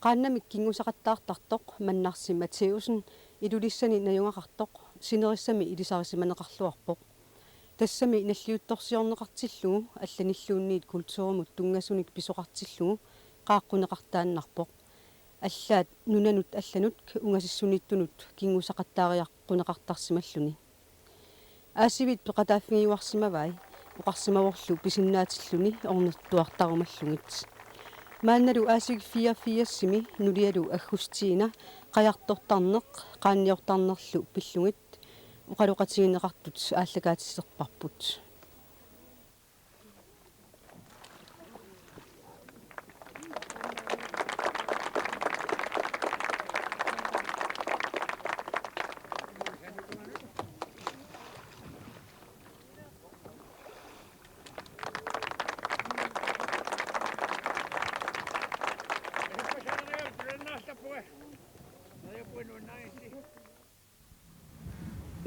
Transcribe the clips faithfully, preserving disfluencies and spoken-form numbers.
Qaannamik kinngusaqattaartartoq Mannarsi Matthæussen Ilulissani najugaqartoq sinerissami ilisarisimaneqarluarpoq. Tassami nalliuttorsiorneqartillugu allanilluunniit kulturimut tunngasunik pisoqartillugu qaaqquneqartaannarpoq. Allaat nunanut allanut ungasissunittunut kinngusaqattaariaqquneqartarsimalluni. Aasiviit peqataaffigiuarsimavai oqarsimavorlu pisinnaatilluni ornittuartarumallugit. Maannalu Aasiviit fireogfirsimi nulialu aggusttiina qajartortarneq qaanniortarnerlu pillugit oqaloqatigineqartut aallakaatitsilerparput.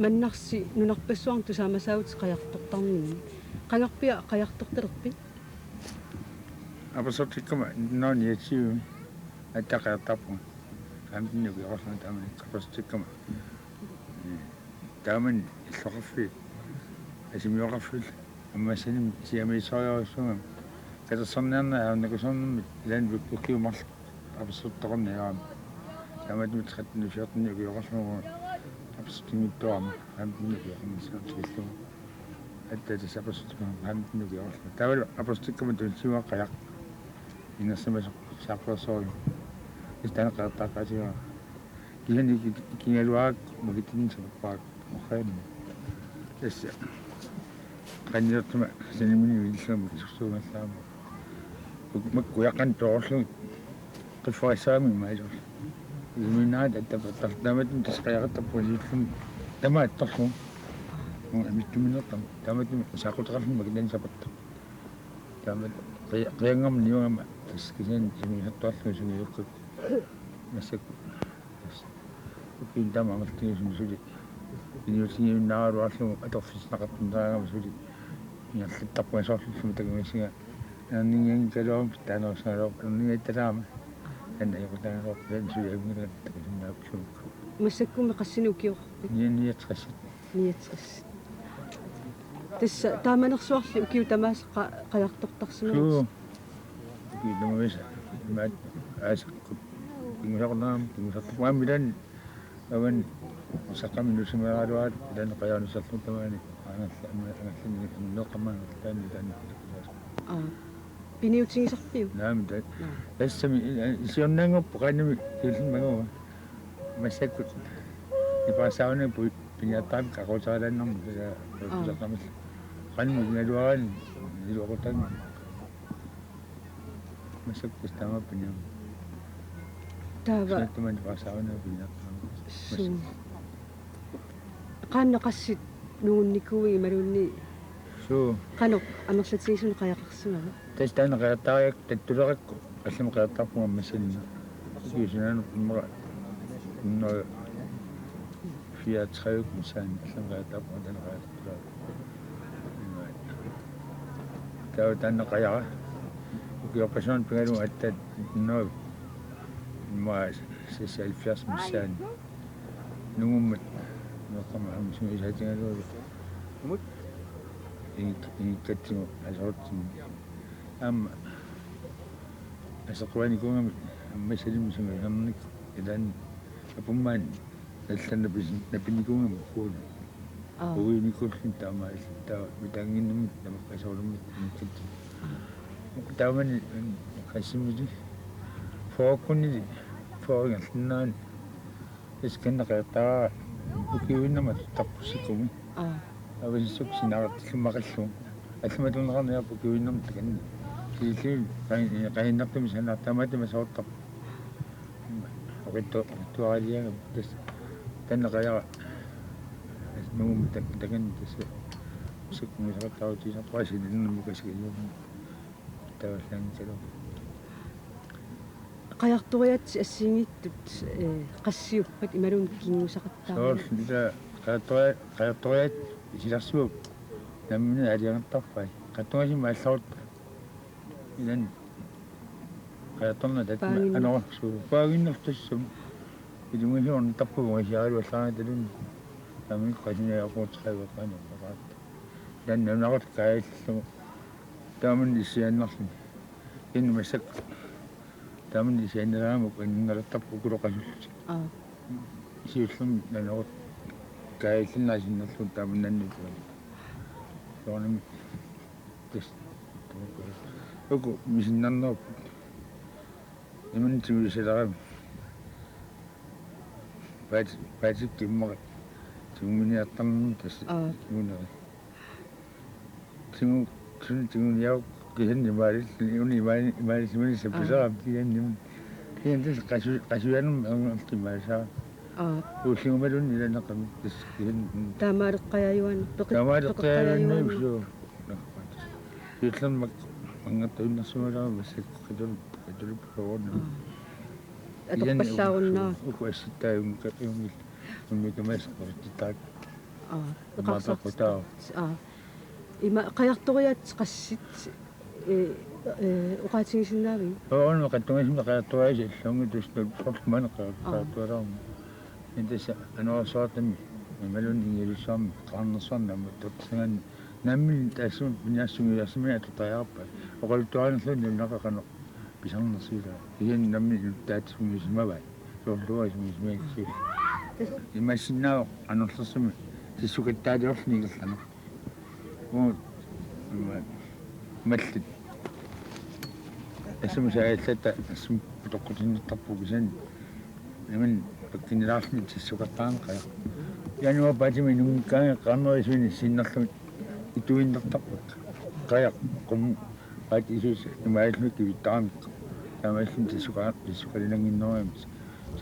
Mannarsi nunarpassuarnut tusaamasaavutit qajartortarninni. Qangarpiaq qajartortalerpit? Apersortikkama nitten hundrede niogtyve aatsaat qajartorpunga. Femten ukioqarlunga taamani apersortikkama. Taamani illoqarfiit, asimioqarfiit, ammassanimmi siamissoriarussuugami. Katersorniarneq ajornakusoornermi ilaanni ukiut marluk apersortoqarniarami. Taamaattumik tretten fjorten ukioqarlunga apersortinngitsoorama, femten ukioqarnissaatigallugu. Aatsaat tassa apersortikkama femten ukioqarlunga. Taavalu apersortikkama tunisiuaqqajaq. Inersimasoq saappaassorujuk. Istaana qajartaaqqaatigaa. Kisianni ikigaluarakku makitsinni sapappaarakku oqaanni. Tassa. Qanniortuma sanimini vilissama isorsuugallaama. Makku jaqqan toorlugit. Qiffarissaami maajor. Iluminnaat attapertartaamaattumik tassa qajaqattarpunga siullermik. Tamaattorlugu. Muu amittuminertam. Taamaattumik saaqquteqarluni makitsinni sapappaa. Taama qi-, qianngama niugama tassa kisianni sungiusartuarlugu sungiukkut. Massakkut. Tassa. Ukiuni taama amerlatigisumik suli. Iniutigiunnaaraluarlugu atorfissinneqartunneqarama suli. Ingerlattarpunga soorlu takugassiga. Erninngigaluarama pitsaanerussaagaluarpoq erninngittalaama. Anna iqutaagaluarpoq suli avinngilaat takusinnaappugut. Massakkummi qassinik ukioqarpit? Niogtres. Niogtres. Tassa taamanersuarli ukiut tamaasa qa-, qajartortarsimavutit? Suu. Ukiut tamaasa imaat aasakkut. Kingusaqunnaam, kingusaqunnaam ilaanni. Avan saqqami nusimagaluaat ilaanni qajarnissarlugu tamaani. Angerla-, angerla-, angerlamik angerlaani ilaanni. Aa. Piniutigisarpiuk? Naamik ta-, Naa. Tassami, i-, i-, siornaanngorpoq qaannamik killin magua. Massakkut. Nipaassaavani pu-, piniartaramik aquuterilaannarmik tassa Aa. Pusaqqamillu. Qaannamik ikigaluaraanni iluaqutaanni. Massakkut taama piniarama. Taava. Siornaanngorpoq nipaassaavani piniartaramik. Suu. Massakkut. Qaannat qassit nungunnikuuigit imaluunniit? Suu. Qanoq amerlatigisunik qajaqarsimava? Tassa taanna qajartariaqartoq tattulerakku allamik qajartarpunga massakkut. Kiisunaan immaqa nunnaga fireogtredive missaani allamik qajartarpunga taanna qajartariaqartoq. Taava taanna qajara. Ukiorpassuarni pigalugu aatsaat nunnaga immaqa seksoghalvfjerds missaani. Nungummat nueqqama aamma sungiusaatigalugu. Ingik-, ingikkatsigu aserortinni. Aamma aseqquanikuugami aamma salimmik sungiusarnikkut ilaanni apummaani allanut napis-, napinikuugami kuuna. Aa. Uinikuulluni taama illit taava mitaannginnami tamakkasoorlummik ingikkatsigu. Taamani qassimmili fyrrekkunnili fyrre ingerlannaani. Iskanneqartaa ukiuinnama tuttarpussikumi. Aa. Avasissuk sinaartillumaqallugu. Allamatuunneqarniarpoq ukiuinnama takanna. Siilliin qai-, qajinnartumik sanaartaamaattumik aserortarpoq. Oqittu-, oqittuaraliagami tassa. Taanna qajara. As nungummat tak-, takanna tassa. Sikkumisaqattaarutigisarpara silinnermik asikaliornermik. Taavallaanngitsoq. Qajartoriaatsit assigiinngitsut, ee, qassiuppat imaluunniit kinngusaqattaarneq? Soorlu ila qajartoria-, qajartoriaatsit silarsuup nammineq aalajangertarpai. Qattungasimmi aallarutta. Ilaanni Qajartornera tassami Paaginneq. Anorsuuvoq paaginneq tassami. Ilungersornittarpugut isiaraluallaarnataluunniit. Taamani qasuniaquuteqaruaqqaani ammaqaat. Taanna nunaqartoq kaajallallugu. Taamani issiaannarluni. Innu massakkut. Taamani issiaannaraamik innalertarput ukuloqasullutik. Aa. Siullermik nunaqartoq kaajallanneq sinnerlugu taamani nannut. Soorunami tassa. Uku misinnarnerupput. Imannak tigusilerami. Paat-, paatikka immaqa. Tiguminiartarnermut tassa. Aa. Tiguneri. Tigu-, tigu-, tiguniaruk kisianni imaalilluni, una imaali-, imaalilluni Aa. Sapilerami kisianni. Kisianni tassa qasu-, qasujanermik ernerti imaalisaa. Aa. Ulligumalunni ilaneqami tassa kisianni. Taamaaleqqajajuaannaq, peqit-, Taamaaleqqajajuaannaq, peqeqqajajuaannaq. Suu. Siullermik angertuinnarsimagaluarami massakkut qitulip-, qitulip soorunami. Aa. Atorpallaarunnaarput. Uku assittaajunngikkaluarlugit ummikkamassaqqortittarput. Aa, eqarsartittarput. Aa. Ima qajartoriaatsit qassit, ee, ee, oqaatigisinnaaviuk? Soorunami qattungasimmi qajartoriaatsit illuunngitsoq tassa soorlu maani qajar-, Aa. Qajartualerama. Intaasa anorersuartami, imaluunniit ingilissuarmi, qaarnersuarmi aamma toqqissagaanni. Nammineq taassuma piniarsumiiarsumik atuttariaqarpat. Oqaluttuarinerluunniit nunaqartoq qanoq pisarnersoq ilaa. Kisianni nammineq inuttaatsimut sungiusimavaat. Soorlu sungiusimagatsigu. Imaassinnaavoq anorlersumik tissukattaaliorluni ingerlaneq. Uut, ima, mallit. Assuma saajallatta, assuma putoqqutinnittarpugut kisianni. Imannak pakkinnilaarluni tissukattaarneq qajaq. Januar paatima inunngikkaangat qaarnerisuinik sinnerlugit ituinnartarput. Qajaq, qum, paat isuisa, imaalluni kivittarami. Taamaalluni tissuka-, tissukalinannginnerugami.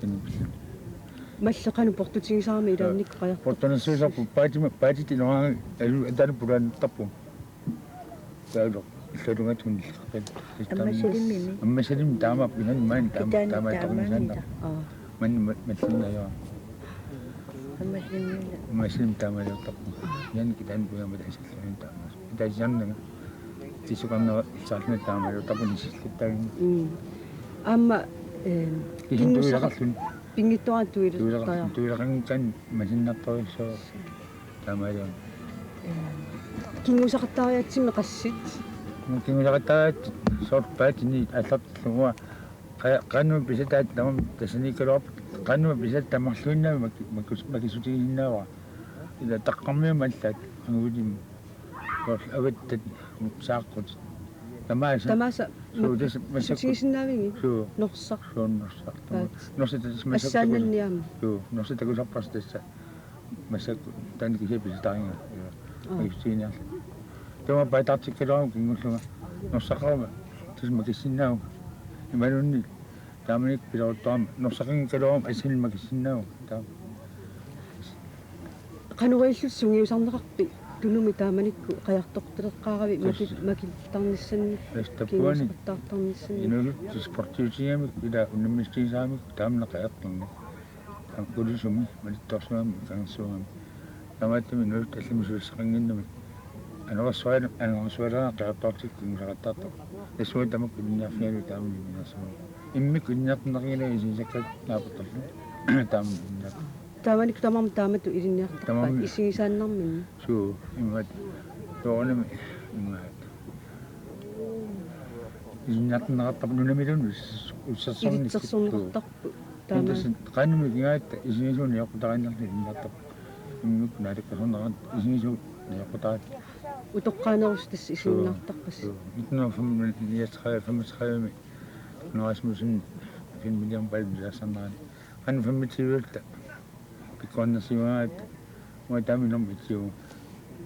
Sanipilluni. Mallit qanoq portutigisarami ilaannikkut qajartortut? Portunersuisarput paatima, paatit iluaangat, alu-, ataanut pulaannartarpugut. Taava illuatungaatigut nilliqqapput. Ammassalimmimi. Ammassalimmik taamaappoq, imannak maani taama-, Kitaani taamaattoqimisaannaq. Taamaammiita. Aa. Maani ma-, mallinnajoa. Ammassalimmimi. Ammassalimmik taamaaliortarpugut. Imannak kitaani pujamata asalluni taamaas. Kitaasiarnanga. Tissukarnera saarluni taamaaliortarpugut nisillattaagin. Mm. Aamma, ee, Kisianni kingusa-, tuilaqarluni. Pinngitsoorani tuileqaja-, Tuileqa-, tuileqanngikkaanni masinnartorujussuuvoq. Taamaaliorami. Kinguseqattaariaatsimmi qassit? Kinguseqattaariaatsit soorlu paatini aallartillugu. Qa-, qanoq pisataat tamarmik tassaniikkaluarput. Qanoq pisat tamarluinnaat maki-, makus-, makisutigisinnaavara. Ila taqqarmiummi allaat anguulimmi. Soorlu avattat saaqqut. Tamaasa. Tamaasa Suu, mak-, tassa massakkut. Sutigisinnaavigit? Suu. Norsaq. Suu, norsaq. Paat. Norsaq tassa massakkut. Assaannanniaama. Suu, norsaq takusarparsi tassa. Massakkut taanna kisiat pisitariga. Aa. Makisutigiinniarlugu. Taava paataartikkaluarama kingullunga. Norsaqarama tassa makissinnaavunga. Imaluunniit taamanikkut pileruttorama. Norsaqanngikkaluarama assannik makissinnaavunga. Taava. Qanoq ilillutit sungiusarneqarpit Tunumi taamanikkut qajartortaleqqaaravit Tassa. Maki-, makittarnissannik, Tassa tappavani. Kinguseqattaartarnissannik? Inuusut tassa sportiutigigamikku ila unammisutigisaramikkit taamani qajartorneq. Tamakkulusumi, malittorsuarmi, kangersuarmi. Taamaattumik inuusut allamik sulissuteqannginnamik. Anorersuarmi, anorersuarmi qajartortut kinguseqattaartarput. Tassunga tamakku ilinniarfigalugit taamani ilinniarsimavoq. Immikkut ilinniartinneqanngilakka isigisakkat naapertorlugit. Taamani ilinniartarput. Taamanikkut tamarmik taamatut ilinniartarpaat Tamarmik. Isigisaannarminni. Suu, imaat. Soorunami imaat. Ilinniartinneqartarput nunamiluunniit us-, ussersornissi. Ilitsersorneqartarput. Taama. Tassa qaannamik igaatta isigisuni eqqutariinnarlugu ilinniartarput. Immikkut naalakkersorneqarnerat isigisuni eqqutariit. Utoqqaanerusut tassa isiginnaartarpassi. Suu. Nitten hundrede og femogtredive, femogtredive-mi Rasmussen filmiliornerani Palmiliassarnerani. Qaannamik femogtyve-tta pikkorinnersiuaat uanga taama nummer et-iuvoq.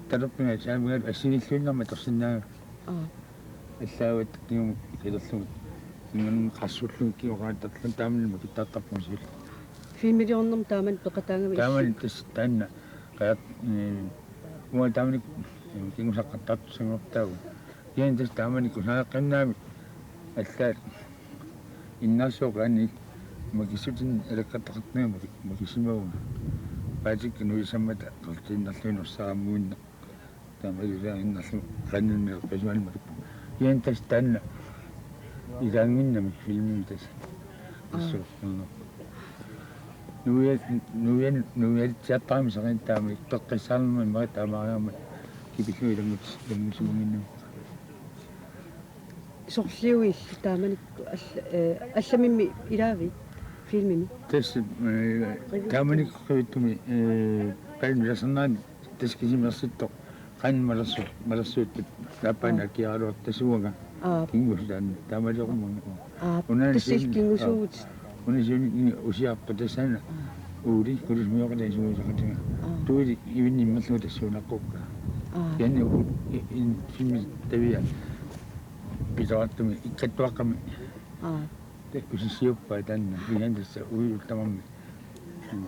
Talerpiaat saamigaat assigiilluinnarmik atorsinnaagami. Aa. Allaat avattakkut kingumut kalerlugit. Kingumut qassullugit kioqaattarlugit taamani makittartarpunga siulleq. Filmiliornermi taamani peqataagami. Taamani issi-, tassa taanna qajaq, ee, uanga taamani, ee, kinguseqattaartussanngortaavugut. Kisianni tassa taamani kusanaqqiinnarami allaat innersuup qaanni makissutinni alaqqattaqartunga maki-, makissimavunga. Paatikka nuisammata qartiinnarluinnarsarammuinnaq. Taama iluliariinnarlugu qaannamik pisuani makippunga. Kisianni tassa taanna Ilaanginnami filmimi tassa. Aa. Assut qunno. Nuia-, nuia-, nuiatsiartarami saqintaami peqqissaarnermi taamaariarmat kipillu ilanngut-, ilanngussimanginnami. Sorliuillu taamanikkut all-, eh, allamimmi ilaavit filmimi? Tassa, eh, taamanikkut qivittumi, eh, pain vilasannaani tassa kisimiilersittut qan malersu-, malersuuttut taappaani Aa. Akiaraluartut tassa uanga. Aa. Kingusaat taamaaliorumaarput. Aa. Unaana tassa siun-, illit kingusuuvutit. Aa. Una siuni usiarpa tassani Aa. Uuli kulusmioqata isuusaqatiga. Aa. Tuili ivinni immerlugu tassuunaqqukka. Aa. Kianni u-, i-, in filmi tavia pisoqartumi ikkattuaqqami. Aa. Takkusissiuppai taanna. Ian tassa uiut tamarmik.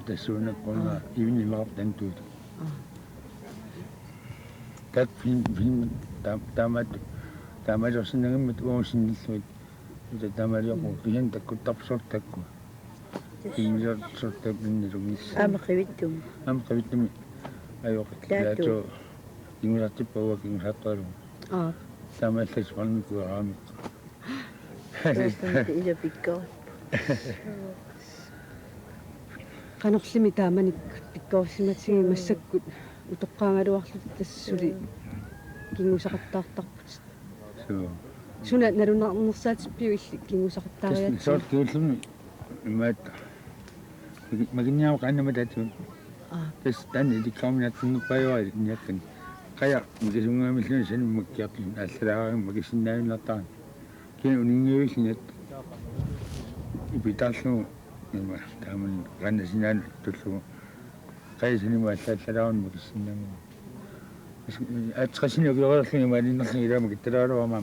Tassuunaqqunga Aa. Ivinni immerlugu tantuut. Aa. Taakku film, film, ta-, taamaat, taamaaliorsinnaagammat uagut sinnillugit. Ila taamaalioqqugut, mm, kisianni takkuttarput soorlu taakku. Kisianni soorlu taakku innilugis. Aamma qivittumi. Aamma qivittumi. Ajoq, Plato. Plato. Kingusartippaat uanga kingusaartaralugu. Aa. Taamaallaat suarnikuaraamik. Soorlu ila pikkoorput. Qanorlimi taamanikkut pikkorissimatigiuk massakkut utoqqaagaluarlutit tassa suli kingusaqattaartarputit. Suu. Suna nalunarnersaatippiuk illit kingusaqattaariatsigu? Tassa soorlu kingullermi imaattoq. Maki-, makinniarneq qaannammat ataatsimut. Aa. Tassa taanna ilikkaruminaatsinnerpaajuara niakkani. Qajaq mikisunnguamilluunniit sanimut makkiartut aallalaarami makissinnaajunnartarami. Kisianni uninngavillinat ipitaarlugu ima taamani qaannasinaanut tullugu. Qajaq sanimut aallalaarami makissinnaanngilaq. Attressini ukioreerluni imaaliinnarluni ilaama kittalaaraluarama.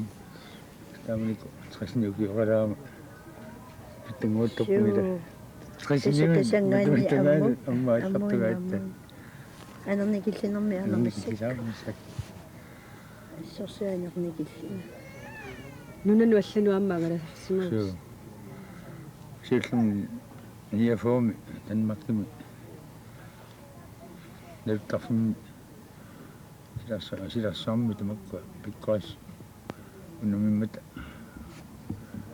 Taamanikkut attressini ukioreerama. Pittannguuttorput ila. Suu. Attressini tassa tassanngaanniit ammut. Ammut ammut allartugaat. Ammut. Anernikillinermi aamma massakkut. Anernikillinermi massakkut. Assorsuaq anernikillineq. Nunanut allanut aamma angalasarsimavasi. Suu. Siullermik niogfyrremi Danmarkimi. Naluttarfimmi silarsu-, silarsuarmi tamakkua pikkorissut unammimmata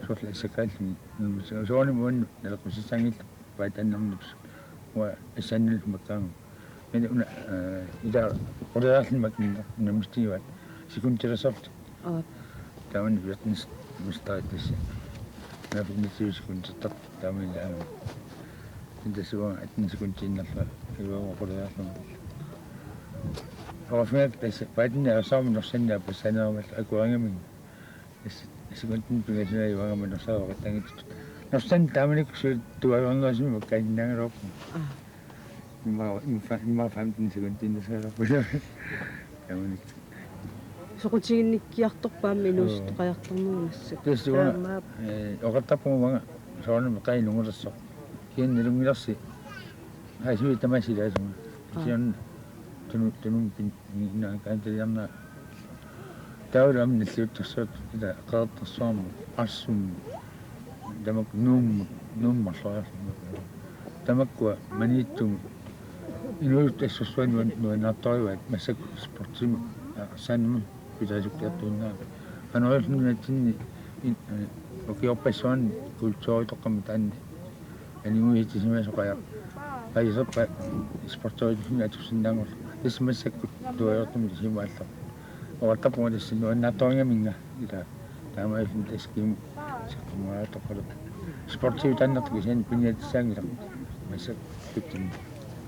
soorlu assakkaalluni. Soorunami uannut naleqqussissaanngillat paatannarnut. Uanga assaannullu makkaangamik. Kisianni una, eh, ila quleriarluni makkinneq unammissutigivaa. Sekundilersortut. Aap. Taamani verdensmesteri tassa. Naafitnitsi sekundertartoq taamanilaangami. Kisianni tassa uanga atten sekundiinnarlunga iluagu quleriarlunga. Oqarfigaakka tassa paatinni arsarmi Norsanni aappassaaneramallu akuerigamik. Tassa sekundinut pingasuni iluagama Norsanni oqattaanngitsutut. Norsanni taamanikkut suli tuaviornerusumik makkaannaagaluarpunga. Aa. Immaqa, immaqa, immaqa femten sekundiinnassagallarpunga. Taamanikkut. Soqutiginnikkiartorpa aamma inuusuttoqajartornerup massakkut? Tassa uanga, aamma, eh, oqartarpunga uanga soorunami qajaq nungulersoq. Kisianni nalunngilarsi. Aasiit tamaasa ilaasunga. Aa. Kisianni tunu-, tunummi pin-, ni-, ina kaantaliarna. Taavalu aamma nalliuttorsuaq ila Qeqertarsuarmi, Qarsummi. Tamakku Nuummi, Nuummi marloriarluni. Tamakkua Maniitsumi. Inuit assorsuaq nuan-, nuannaartorivaat massakkut sportimut, aa, sandimut pitaasukkiartuinnaat. Qanoq iliorluni nunatsinni in-, eh, ukiorpassuarni kulturitoqqamik taanna. Aniguisitsisimasoq qajaq. Qajiserpa sportoritilluni atussinnaanngorlugu. Tassa massakkut tuaviortumik tasimaallaq. Oqartarpunga tassa nuannaartorigaminnga ila taamaalilluni tassa kimu saqqummiartoqalu. Sportiutannertu kisianni piniatissaanngilaq. Massakkutsinni.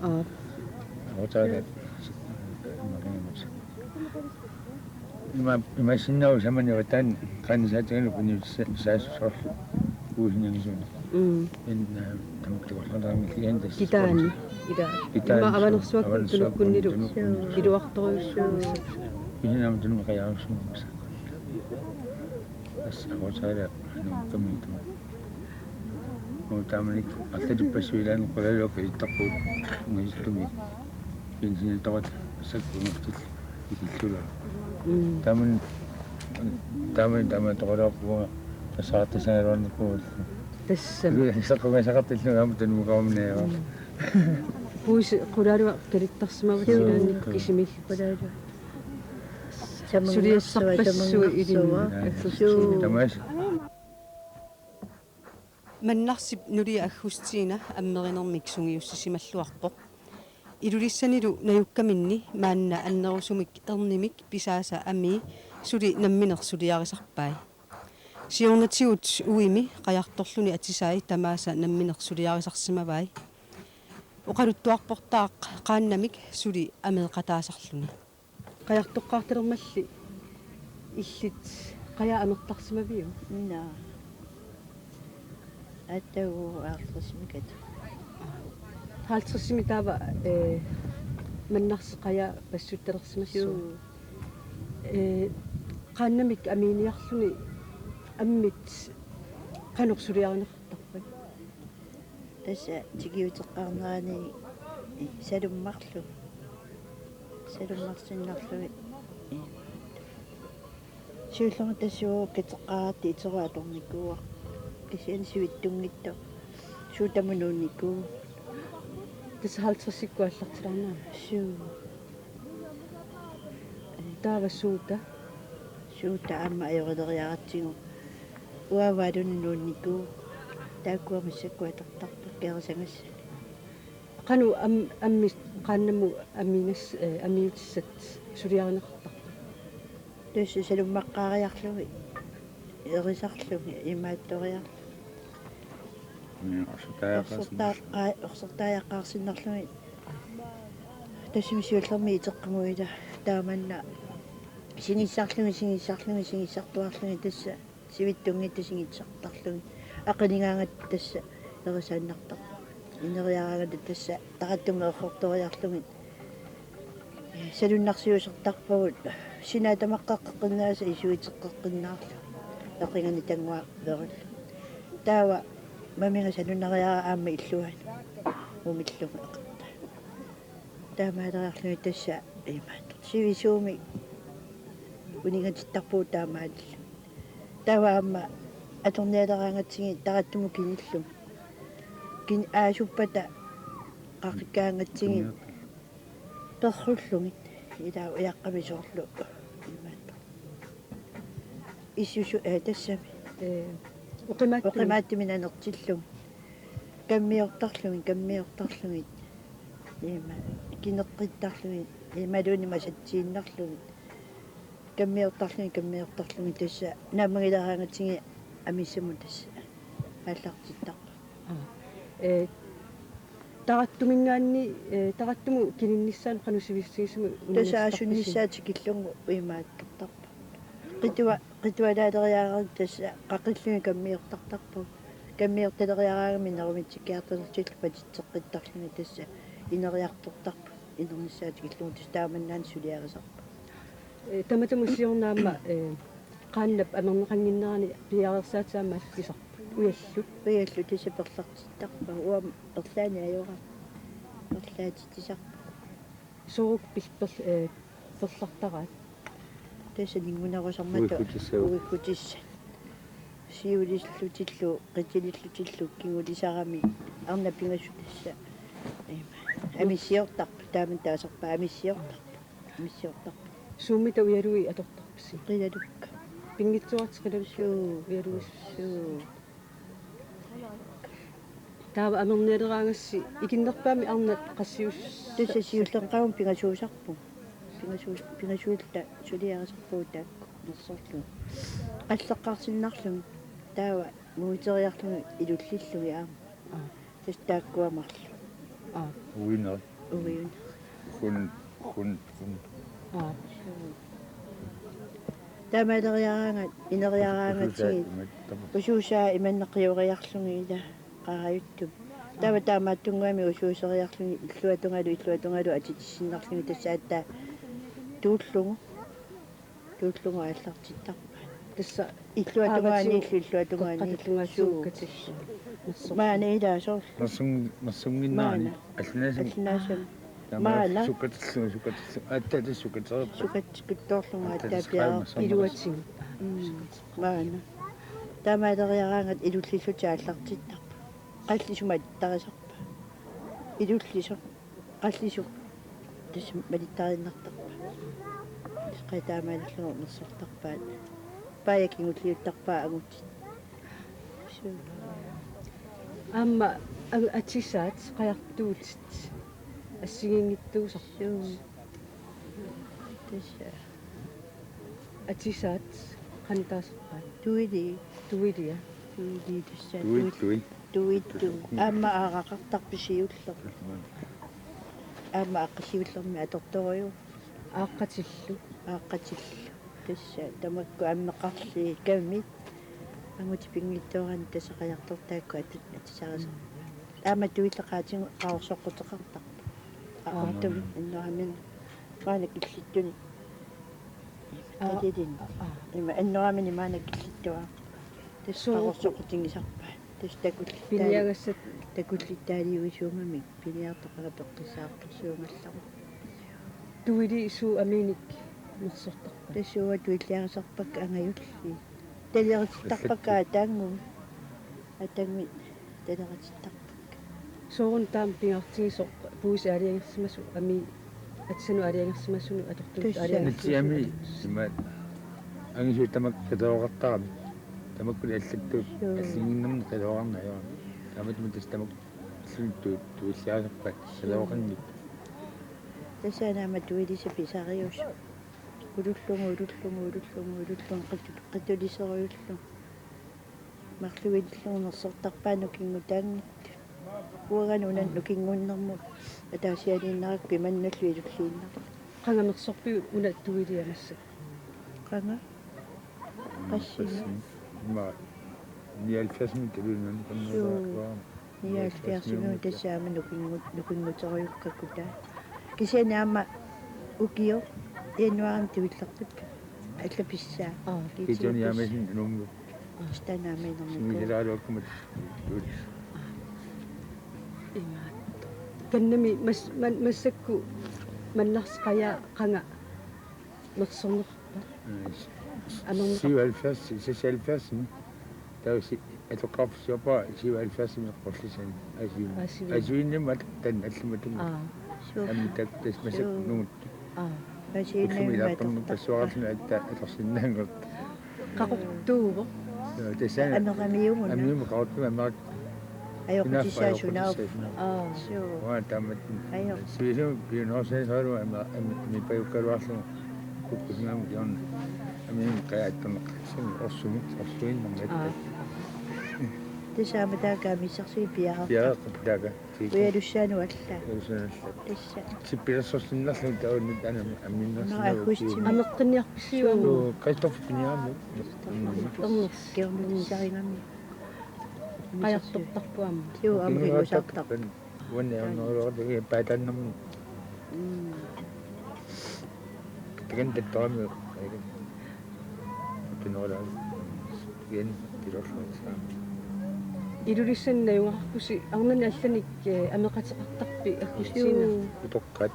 Aa. Avataalat. Imaginnamut. Ima, imaassinnaavoq samani avataani qaanisaatigami piniutissa-, saassusorlu uusiniangisuuni. Mm. In, eh, tamakku tukorlaraanni kisianni tassa. Kitaani. Ila. Kitaani. Ima Avanersuakkut, Avanersuakkut tunukkunnilu. Tunukkunnilu. Iluartorujussuuvoq. Kisianni aamma tunumi qajariussuuvoq. Tassa avataalat nuukkami tamakku. Uagut taamanikkut arlalippassuit ilaanni qulaluakka ittarpugut ungasissummik. Benzinitoqat sakkunnguartillu ikillulaaq. Mm. Taamani, taamani, taamani toqalaarpunga tassaartassagaluarnerpunga. Tassami. Saqqummiussaqartillugu aamma tunumukaruminaavara. Mm. Puisi qulaluaq kalittarsimavasi. Joo. Ilaanni kisimiilluni. Qulaluaq. Suliassarpassuit ilinnut. Joo. Aggustiinut. Tamaasa. Mannarsip nulia Aggustina ammerinermik sungiussisimalluarpoq. Ilulissanilu najukkaminni maanna annerusumik ernimik pisaasa amii suli nammineq suliarisarpai. Siornatigut uimi qajartorluni atisai tamaasa nammineq suliarisarsimavai. Oqaluttuarportaaq qaannamik suli ameeqataasarluni. Qajartoqqaartalermalli illit qajaq amertarsimaviuk? Naa. Attagu halvtredsimik. Halvtredsimik taava, eh, mannarsi qajaq passuttalersimassuuvoq. Suu. Eh, qaannamik amiiniarluni ammit qanoq suliarineqartarpat? Tassa tikiuteqqaarnerani salummarlu. Salummarsinnarlugit. Siullermik tassa uagut kateqqaaratta iterup atornikuuara. Kisianni sivitsunngitsoq suutamut nuunnikuuvoq. Tassa halvtredsikkut aallartilaarnagit. Suu. Taava suuta? Suuta aamma ajorileriaratsigu. Uavaalun nuunnikuuvoq. Taakkua massakkut atortarput keerisagassanik. Qanoq am-, ammit qaannamut amiinas-, eh, amiitissat suliarineqartarput? Tassa salummaqqaariarlugit, erisarlugit, imaattoriarlugit. Ni, orsortaa-, orsortaajaqqaarsinnarlugit. Tassami siullermik iteqqaguit ila taamanna sinissarlugit, sinissarlugit, sinissartuarlugit tassa sivitsunngitsut sinissartarlugit. Aqinigaangatta tassa erisaannartarput. Ineriaraangatta tassa tarattumi errortoriarlugit. Salunnarsiusertarpagut sinaata maqqeqqeqqinnaasa isuiteqqeqqinnaarlugit. Eqinganni tannguarverullu. Taava maminga salunnariaraa aamma illuaani. Umillugu eqertaa. Taamaaleriarlugit tassa imaattoq. Sivisuumik uninngatittarpugut taamaalillugit. Taava aamma atornialeraangatsigit tarattumut kinillugit. Kin-, aasuppata qaqikkaangatsigit. Perrullugit. Ila ujaqqami soorlu. Imaattoq. Issusu-, eh, tassami. Eh, oqimaattumik. Oqimaattumik anertillugit. Kammiortarlugit, kammiortarlugit. Ima, kineqqittarlugit. Imaluunniit masatsiinnarlugit. Kammiortarlugit, kammiortarlugit tassa. Naammagileraangatsigit amissamut tassa. Aallartittarput. Aa. Eh, tarattuminngaanniit, eh, tarattumut kininnissaanut qanoq sivisutigisumik tassa uninngatittarpisi? Aasunnissaa tikillugu uimaattortarpoq. Qitua-, qitualaaleriaraangatta tassa qaqillugit kammiortartarpagut. Kammiortaleriaraangamik nerumitsikkiartortillu patitseqqittarlugit tassa ineriartortarput. Inernissaa tikillugu tassa taamannaana suliarisarput. Eh, tamatuma siornaammat, eh, qaannap amerneqannginnerani piareersaatit aamma allisarput. Ujallu. Ujallu tassa perlartittarpagut. Uanga perlaanni ajorama. Perlaatitsisarput. Soorlu pil-, per-, eh, perlartaraat? Tassa ninngunerusarmata uikkutissat. Uikkutissat. Siulillutillu, qitilillutillu, kingulisarami, arnat pingasut tassa. Ima. Amissiortarput, taamanna taasarpaat, amissiortarput. Amissiortarput. Suummita ujalui atortarpisi? Qilalukka. Pinngitsoortik qilalukka. Suu. Ujaluis. Suu. Taava amernialeraangassi ikinnerpaamik arnat qassius-? Tassa siulleqqaamut pingasuusarpugut. Pingasuu-, pingasuulluta suliarisarpugut taakku nersorlugit. Qalleqqaarsinnarlugit. Taava muiteriarlugit ilullillugit aamma. Aa. Tassa taakkua marluk. Aa. Uineri. Uineri. Hun, hun, hun. Aa. Taamaaleriaraangat, ineriaraangatsigit. Usuusaa imanna qioriarlugit ila qaarajuttumi. Taava taamaattunnguamik usuuseriarlugit illuatungalu, illuatungalu atitissinnarlugit tassa aatsaat tuullugu. Tuullugu aallartittarpaat. Tassa illuatungaaniillu, illuatungaaniillu. Qeqqata tungaatigut. Suu. Sukkatissat. Maana ilaa soorlu. Nersungi-, nersunnginnerani. Maana. Allunaasami. Allunaasami. Taava maana. Sukkatillugu, sukkatillugu. Aatsaat tassa sukkatereerpoq. Sukkatikuttoorlugu aatsaat. Aatsaat tassa piareerpoq. Qaammassama. Iluatigut. Mm. Maana. Taamaaleriaraangat ilullillutik aallartittarput. Qallisut malittarisarpaat. Ilullisoq. Qallisut tassa malittariinnartarpaat. Qaa taamaalillugit nersortarpaat. Paajat kingulliuttarpaat angutit. Suu. Aamma a-, atisaat qajartuutit assigiinngitsuusartut. Suu. Tassa. Atisaat qanoq taasarpaat? Tuili. Tuilia. Tuili tassa. Tui, tui. Tuittu. Aamma aaraqartarpoq siulleq. Aamma aaqqis siullermik atortorujuk. Aaqqatillu. Aaqqatillu. Tassa tamakku ammeqarli kamit. Angutit pinngitsooraanni tassa qajartortaakku ati-, atisarisarput. Aamma tuilleqaatigut qaorsoqquteqartarpoq. Aa. Aattumi annoramin maanna killittunik. Aa. Qililin. Aa. Ima annoramin maanna killittuarput. Tassa suu. Qaorsoqqutigisarpaat. Tassa takullittaali-, piniagassat. Takullittaaliuisuugamik piniartoq qanoq peqqissaartorsuugallarmat. Tuili suu amiinik mersortarpat? Tassa uanga tuilliarisarpakka angajulliit. Taleritittarpakka ataannguit. Ataannguit taleritittarpakka. Sooruna taama pingaartigisoq puisit aalajangersimasut amii atisanut aalajangersimasunut atortunut? Tassa. Aalajangersimasunut. Nitsi amii ima angisuut tamakku qilooqartaramik. Tamakkuli allattut. Suu. Alligiinnermik qilooqarneq ajorami. Taamaattumik tassa tamakku alluttuut tuilliarisarpaat. Suu. Qilooqanngitsut. Tassa aamma tuilisa pisarius. Ulullugu, ulullugu, ulullugu, ulullugu, qitu-, qitulisorujullugu. Marluillugu nersortarpaat nukinngutaanngitsoq. Uanga una nukinngunnermut ataasialiinnarakku imannallu ilulliinnarpoq. Qanga mersorpiuk una tuilia massakkut? Qanga? Qassinik? Qassinik. Ima nioghalvfjerdsimi tuluinnarni. Suu. Nioghalvfjerdsimi tassa aamma nukinngu-, nukinnguterujukkakku taava. Kisianni aamma ukioq januaarimi tuillerput. Alla pissaa. Aa. Kiitiuni aamma isin Nuummi. Aa. Tassa taanna aamma inermikuu. Simisilaaruakkumut tuut. Aa. Imaattoq. Kannami mas-, man-, massakkut Mannarsi Qajaq qanga mersornerpa? Aa, s-, s-, amerneq-, syvoghalvfjerds, seksoghalvfjerds. Taava si-, atoqqarfik siorpara syvoghalvfjerdsimi Qullersani. Aasiviit. Aasiviit. Aasiviinnimmat taanna allamut. Aa. Suu. Aamma taakku tassa massakkut. Suu. Nunguttut. Aa. Aasiviinnimmat. Ullumi ilaattorneq atoqqarfik. Tassuararluni atta atorsinnaanngortoq. Qaqortuuvoq. Joo, tassa. Ameramiumunga. Amiumut Qaqortuumut amerakku. Ajoqutissaa sunaaffa. Ajoqutissaa sunaaffa. Aa. Suu. Uanga taamaattumik. Ajo. Sivisumik piunoorsaasarlugu aamma, aamma amipajukkaluarlugu kukkusimammat kingorna. Amiumut qajaq attorneqarsinnaavoq orsumik, orsuinnarmik. Aa. Tassa aamma taakku amiissarsui piareerput. Piareerput taakku. Ujalussaanut alla. Ujalussaanut alla. Tassa. Sippilersorsinnarlugu taavunnik aamma ammiinnarsinnaavugut. Aamma aggustimi. Ameqqinniarpisiuk? Suu, Kristoffer piniarami. Ernersi. Kiornutissarigami. Qajartortarpoq aamma. Suu, aamma kingusaartarpoq. Uanni aamma uloqatigiit paataannarmi. Mm. Takanna tattorami. Tunorlaami. Ian tilorluarsaami. Ilulissani najugaqarpusi arnani allanik, eh, ameqateqartarpit aggustimi? Suu. Utoqqaat.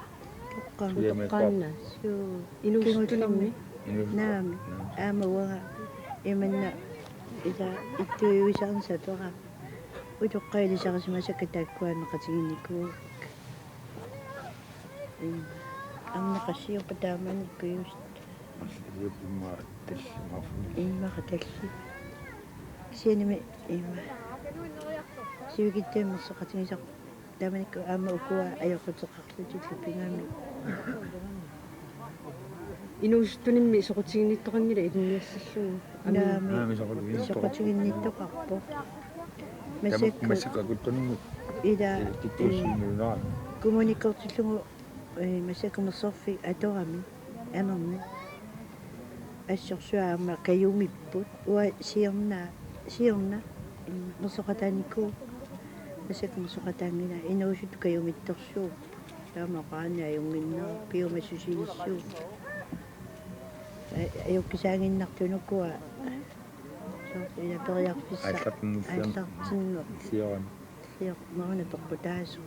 Utoqqaat. Utoqqaannaat. Suu. Inuusuttunimmi? Inuusuttunimmi. Naamik. Naamik. Aamma uanga imanna ila ittuiuisaarnissapera. Utoqqaat ilisarisimasakka taakkua ameqatigiinnikuuakka. Imm. Aamma qassiupput taamanikkut just. Qassiupput immaqa tallimaarfimmi. Immaqa talli. Kisiannimi immaqa. Sivikitsuarmi mersoqatigisarput. Taamanikkut aamma ukua ajoquteqarlutillu pigami. Inuusuttunimmi soqutiginnittoqanngilaq ilinniassallugu. Aamma. Naamik. Aamma soqutiginnittoqarpoq. Soqutiginnittoqarpoq. Tamakku massakkut. Massakkut akuttunimmi. Ila, eh, tikkuussinnunaa. Kommunikkortillugu, eh, massakkut mersorfik atorami. Amermi. Assorsuaq aamma kajumipput. Uanga siorna, siorna, mm, mersoqataanikuuvoq. Massakkut mersoqataanngilaq, inuusuttut kajumittorsuupput. Taama oqaranni ajunnginneruvoq, piumassusilissuupput. A-, ajukkisaaginnartut ukua. Soorlu ila periarfissaq. Aallartinnerlugu. Aallartinneq. Siorami. Siorami una peqqutaasoq.